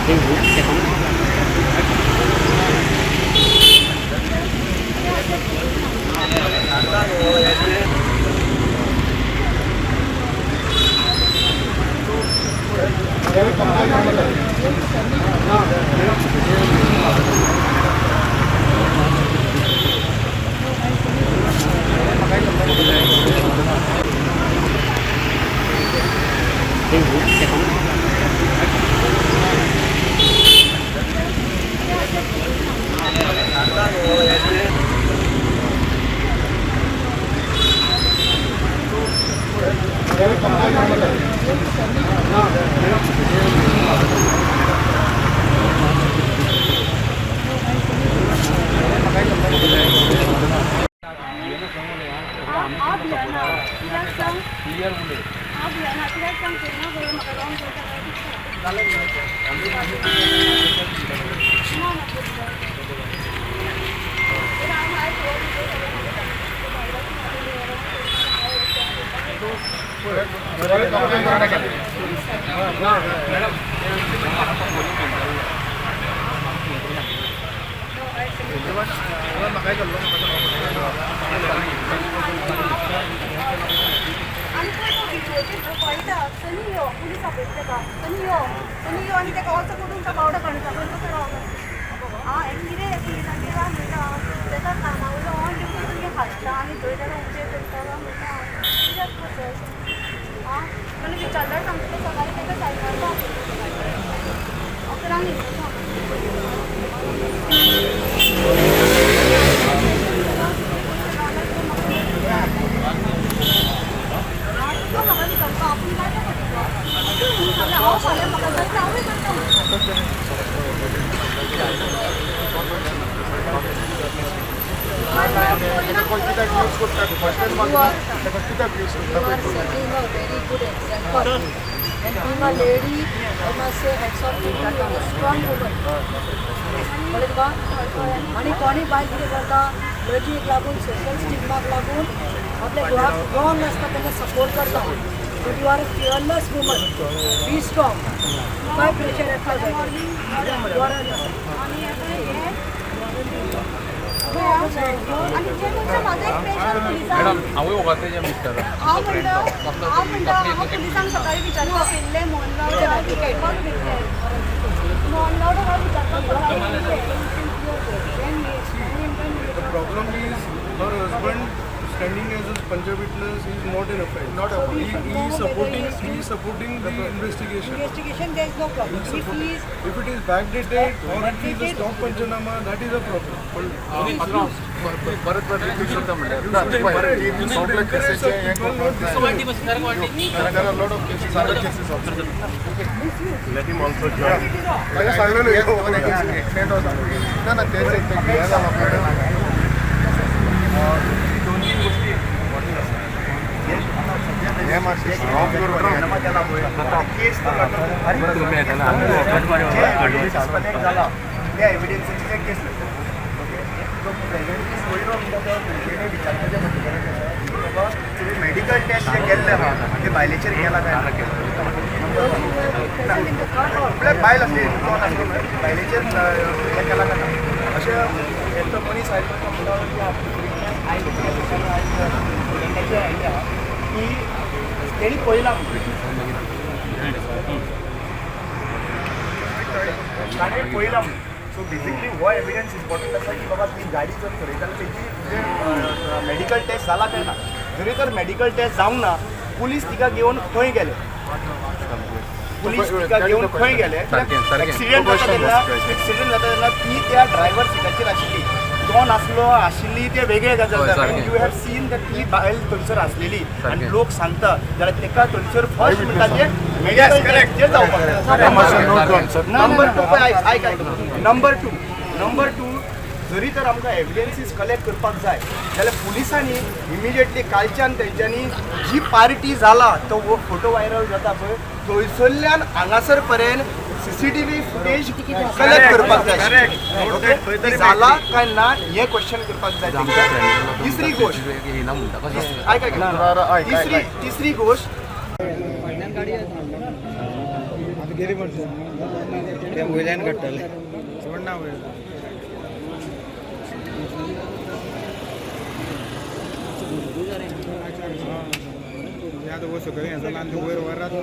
हांव भियेना. कित्याक सांग? हांव भियेना कित्याक सांग? खंय ना खंय म्हाका रॉंग करता काय दिसता. ना ना, पूण हांव आयज हो विडियो सगळें म्हाका सांगता, बायलांक आनी पळय, तो विडियोचेर पळयता. सनी यो, पुलीस आपयता तेका. सनी यो, सनी यो. आनी तेका वचो करून तो बावडो काडटा. पण कसो रावता? आं, हें कितें पुलिसांचेर काय म्हणटा? तेका काना वयलो ऑन दिवन तुमी हाडटा आनी थंय ताका उबें करता काय म्हणटा हांव. कित्याक कसो अशें? आं, आनी विचारल्यार सांगता तो सकाळी तेका सायकल आपयता. 11क न्हिदलो तो. तो म्हाका विचारता, आपूण काय तें करतलो तूं म्हणून सांगलें. हांव फाल्यां म्हाका जाय तें हांवूय करता म्हणून. You are setting a very good example. And being a lady, I must say hats off to you. You are a strong woman. कळ्ळें तुका? आनी कोणी बायल कितें करता, लजेक लागून, सोशल स्टिग्माक लागून आपल्या घोवाक रॉंग आसता तेन्ना सपोर्ट करता. But you are a fearless woman. Be strong. काय प्रेशर येतलो जाय. You are आनी आतां हें आनी जे मनशां म्हाजो एक प्रेशर पुलिसांक मॅडम, हांवूय वखद मिस्टर. हांव म्हणटा, हांव पुलिसांक सकाळी विचारपाक येयल्लें. मोहन गावडे हांव विचारपाक घेतलें. मोहन गावडे हांव विचारपाक सकाळी येयल्लें. The problem is her husband standing as a Punjab witness is not an offense. Not a He is supporting the investigation. Investigation, there is no problem. He is If he supporting. is If it is backdated or if it is a stop panchanama, that is a problem. परत परत repeat करता म्हणल्यार. You should encourage such people, not discourage. There are a lot of cases, other cases also. Let him also join. ताका सांगलें accident ना ना, तेच एक ते हें जाला पळय. दोन तीन गोष्टी इम्पॉर्टंट आसा. हें मातशें स्ट्रॉंग पंचनामा केला पळय, केस तो एविडन्स कलेक्ट जाला, त्या एविडन्साची ते केस लागता. ओके, तो प्रेझेंट केस वयलो म्हणटा तो भुरग्यांनी विचारपाचें पडटलें आसा की बाबा, तुमी मेडिकल टेस्ट जे केल्ले आहा ते बायलेचेर केला काय ना? म्हळ्यार बायल आसली, तो नासलो, बायलेचेर हें केला काय ना, अशें तो मनीस आयलो. तो म्हणटा की स्टुडंटाचेर आयिल्लें आहा की तेणी पळयलां, ताणें पळयलां म्हणून. सो बेसिकली हो एविडन्स इम्पॉर्टंट आसा की बाबा, ती गाडी जर चलयता तेजी म्हणजे मेडिकल टेस्ट जाला काय ना. जरी तर मेडिकल टेस्ट जावंक ना, पुलीस तिका घेवन खंय गेले? पुलीस तिका घेवन खंय गेले? एक्सिडेंट जाता तेन्ना, एक्सिडेंट जाता तेन्ना ती त्या ड्रायव्हर सिटाचेर आशिल्ली. तो नासलो, आशिल्ली ते वेगळे गजाल. You have seen that ती बायल थंयसर आसलेली आनी लोक सांगता जाल्यार तेका थंयसर फर्स्ट म्हणटा ते मेडिकल टेस्टचेर जावपाक जाय. नंबर टू, आयक आयक आयक, नंबर टू, जरी तर आमकां एविडन्सीस कलेक्ट करपाक जाय जाल्यार पुलिसांनी इमिजिएटली कालच्यान तेंच्यांनी जी पार्टी जाला तो फोटो व्हायरल जाता पळय, थंयसरल्यान हांगासर पर्यंत सीसीटीव्ही फुटेज कलेक्ट करपाक जाय. ओके, ती जाला काय ना हें क्वेश्चन करपाक जाय तेंकां. तिसरी गोश्ट, आयक आयक, तिसरी गोश्ट. गेली पण वयल्यान काडटाले सोड ना वयर. सकयल हें जालां आनी वयर वरात.